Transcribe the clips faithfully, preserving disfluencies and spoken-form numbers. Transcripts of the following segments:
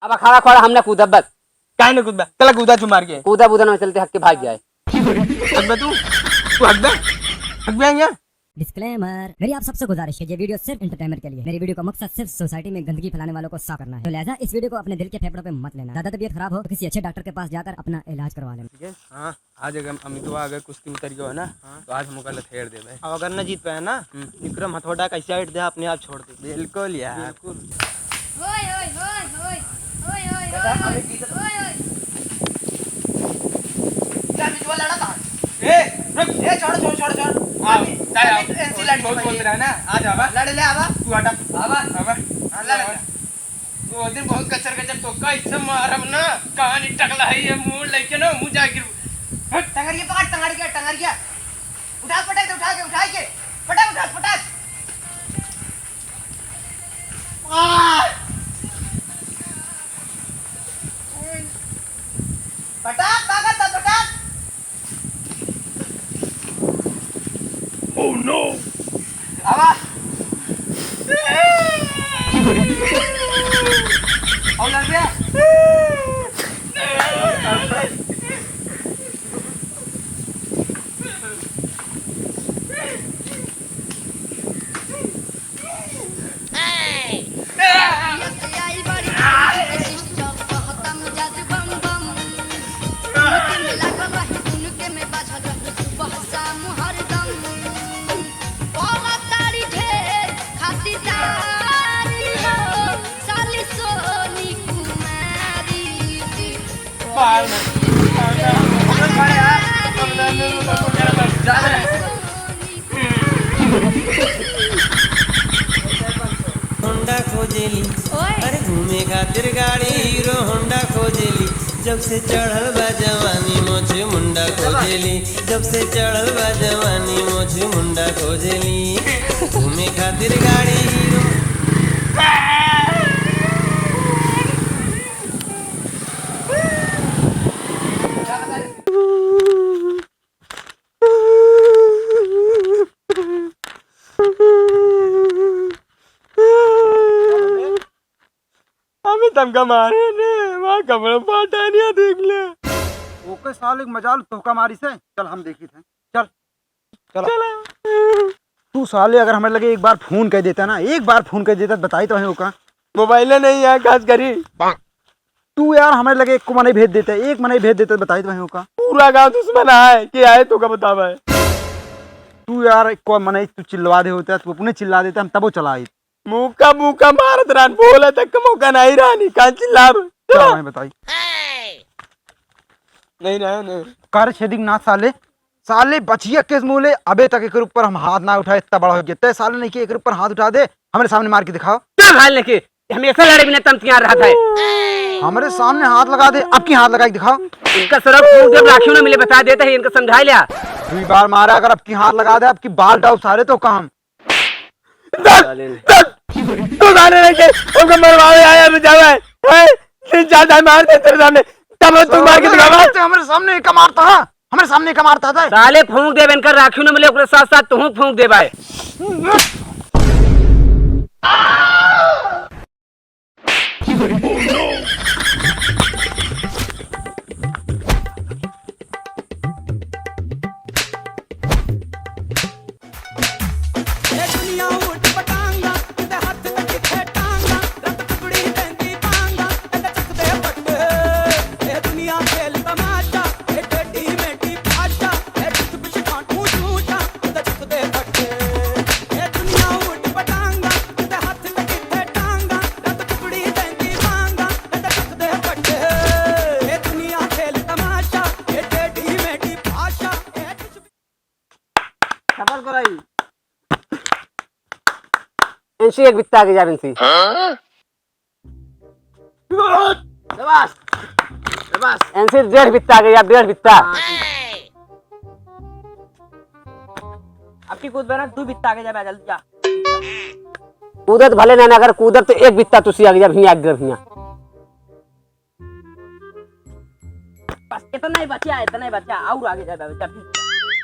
अब अखाड़ा अखाड़ा हम ना कूदब बस। काहे ना कूदबा? चला कूदा चुमार के। कूदा बूदा ना चलते हक के भाग जाए। हगबा तू? तू हगबा? हगबा यहाँ? Disclaimer, मेरी आप सबसे गुजारिश है, ये video सिर्फ entertainment के लिए है। मेरी video का मकसद सिर्फ society में गंदगी फैलाने वालों को साफ करना है। तो लिहाजा इस video को अपने दिल के फेफड़ों पे मत लेना। ज्यादा तबीयत खराब हो तो किसी अच्छे doctor के पास जाकर अपना इलाज करवा लेना। ठीक है? हाँ, आज अगर अमितवा अगर कुश्ती उतर गयो है ना, हाँ। तो आज हम ओका लथेड़ देबे। अब अगर न जीत पाए ना, हम्म। विक्रम हथौड़ा का side दे, अपने आप छोड़ दे। बिल्कुल यार। बिल्कुल। ओए, ओए, ओए, ओए। ओए, ओए, बेटा, ओए, अबे ओए, की तो ओए, ओए। जा, मितवा लड़ा था। ए, रुक। ए, छोड़, छोड़, छोड़, छोड़। हाँ, अभी, जा, जा। अभी एनसी लड़ी बहुत भाई। बोल रहा है ना, आ जा, आवा। लड़ ले, आवा। तू हटा। आवा। आवा। हाँ, लड़ ले। वो दिन बहुत कचर कचर तो कैसे मारब ना, कहानी टकला है ये मुंह लेके ना, मुंह जा गिर। हट। टंगरिया पकड़, टंगरिया, टंगरिया। उठा, पटक दे, उठा के, उठा के। पटक, उठा, पटक। आ! पटक, ताकत से पटक। Oh no! आवा। और लड़ गया। होंडा खोजेली, ओए। अरे घूमे खातिर गाड़ी हीरो होंडा खोजेली। जब से चढ़ल बा जवानी मोछ मुंडा खोजेली। जब से चढ़ल बा जवानी मोछ मुंडा खोजेली। घूमे खातिर गाड़ी हीरो। अबे तमका मारे ने, वहाँ कपड़ा फाटा नहीं देख ले। ओके साले, एक मजाल तोहका मारी से। चल हम देखी थे। चल। चला। चला। तू साले अगर हमरे लगे एक बार फोन कर देता ना, एक बार फोन कर देता, बताई तो है ओका। मोबाइल नहीं है, खास करी। तू यार हमरे लगे एक को मनई भेज देता, एक मनई भेज देता, बताई तो है ओका। पूरा गांव दुश्मन आए, के आए तोका बतावा है। तू यार एक को मनई तू चिल्लवा दे होता, तू अपने चिल्ला देता, हम तबो चला आई। मुका मुका मारत रहन, बोले तक के मौका नहीं रहनी, का चिल्लाब? चला, मैं बताई। नहीं रहे, नहीं। कर छेदिक ना साले, साले बचिया केस मुले, अबे तक एकर ऊपर हम हाथ ना उठाए, इतना बड़ा हो गया। तय साले नहीं कि एकर ऊपर हाथ उठा दे, हमरे सामने मार के दिखाओ। ना भाई नहीं कि, हमेशा लड़े बिना तमतियार रहत है। हमरे सामने हाथ लगा दे, अब की हाथ लगा के दिखाओ। इनका सरब फूंक जब राखी ना मिले, बता देते हैं, इनका समझा लिया। दुई बार मारा, अगर अब की हाथ लगा दे, अब की बाल डाउब सारे तो काम। दस, दस, तू जाने नहीं के, उनको मरवावे आया, बचावे, हैं? तीन चार दाई मार दे तेरे सामने, तब तू मार के दिखावा। तो हमारे सामने का मारता है, हमारे सामने का मारता था। साले फूंक देबे, इनका राखी न मिले, ओकरे साथ साथ तू फूंक देबे। सफल कराई। एनसी एक बित्ता आगे जा, एनसी। शाबाश, शाबाश। एनसी डेढ़ बित्ता आगे जा, डेढ़ बित्ता। हाँ, ठीक है। अब की कूद बना, दू बित्ता आगे जा, जल्दी जा। कूदत भले ना, अगर कूदत तो एक बित्ता तुसी आगे जा, हियाँ आगे, हियाँ। बस इतना ही बचा, इतना ही बचा, और आगे जा, बचा, फिर।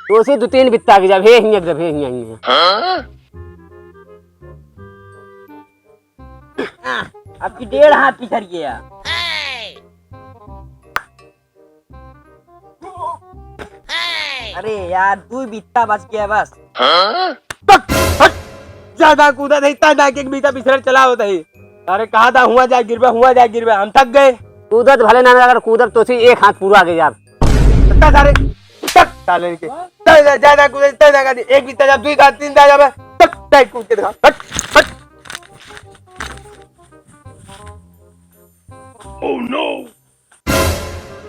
तो उसे दो तीन बित्ता आगे जा, हे हियाँ, हे हियाँ, हियाँ। हाँ? आ, अब की डेढ़ हाथ पिछड़ गया। अरे यार, दुइ बित्ता बच गया बस। तक, हट। ज्यादा कूदत है, इतना ना कि एक बित्ता पिछड़े चला होता है। अरे कहा था, हुआ जा गिरबे, हुआ जा गिरबे, हम थक गए। कूदत भले ना, अगर कूदब तो सी एक हाथ पूरा आगे जाब। तक सारे, तक साले के। तक जा, ज्यादा कूदत, तक ना कूदत, एक बित्ता जाब, दुइ जाब, तीन जाब, तक, तक कूद के दिखा। हट, हट। Oh no!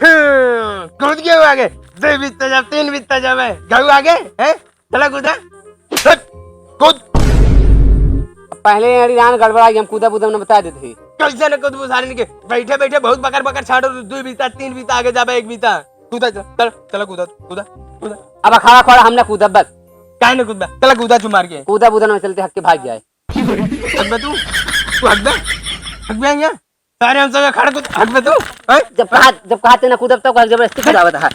हम्म, कूद गयो आगे। दुइ बित्ता जाब, तीन बित्ता जाबे। गयो आगे, हैं? चला कूदा। हट, कूद। पहले यारी जान गड़बड़ा गई, हम कूदा बूदा न बता देते ही। कैसे न कूदबू सारे के? बैठे बैठे बहुत बकर बकर छाड़ो, दुइ बित्ता, तीन बित्ता आगे जाबे, एक बित्ता। कूदा, चला, चला, चला कूदा, कूदा, कूदा। अब अखाड़ा खोड़ा हम ना कूदब बस। काहे न कूदबा? चला कूदा चुमार के। कूदा बूदा न चलते हक के भाग जाए। हगबे तू? तू हगबे? हगबे यहाँ? सारे हम सब खड़ा कूद, हगबे तू? हैं? जब कहा, जब कहा ते ना कूदब, तब कहा जबरदस्ती कूदावत है।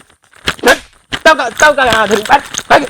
तब का, तब का, हाँ, धरी, भाग, भाग।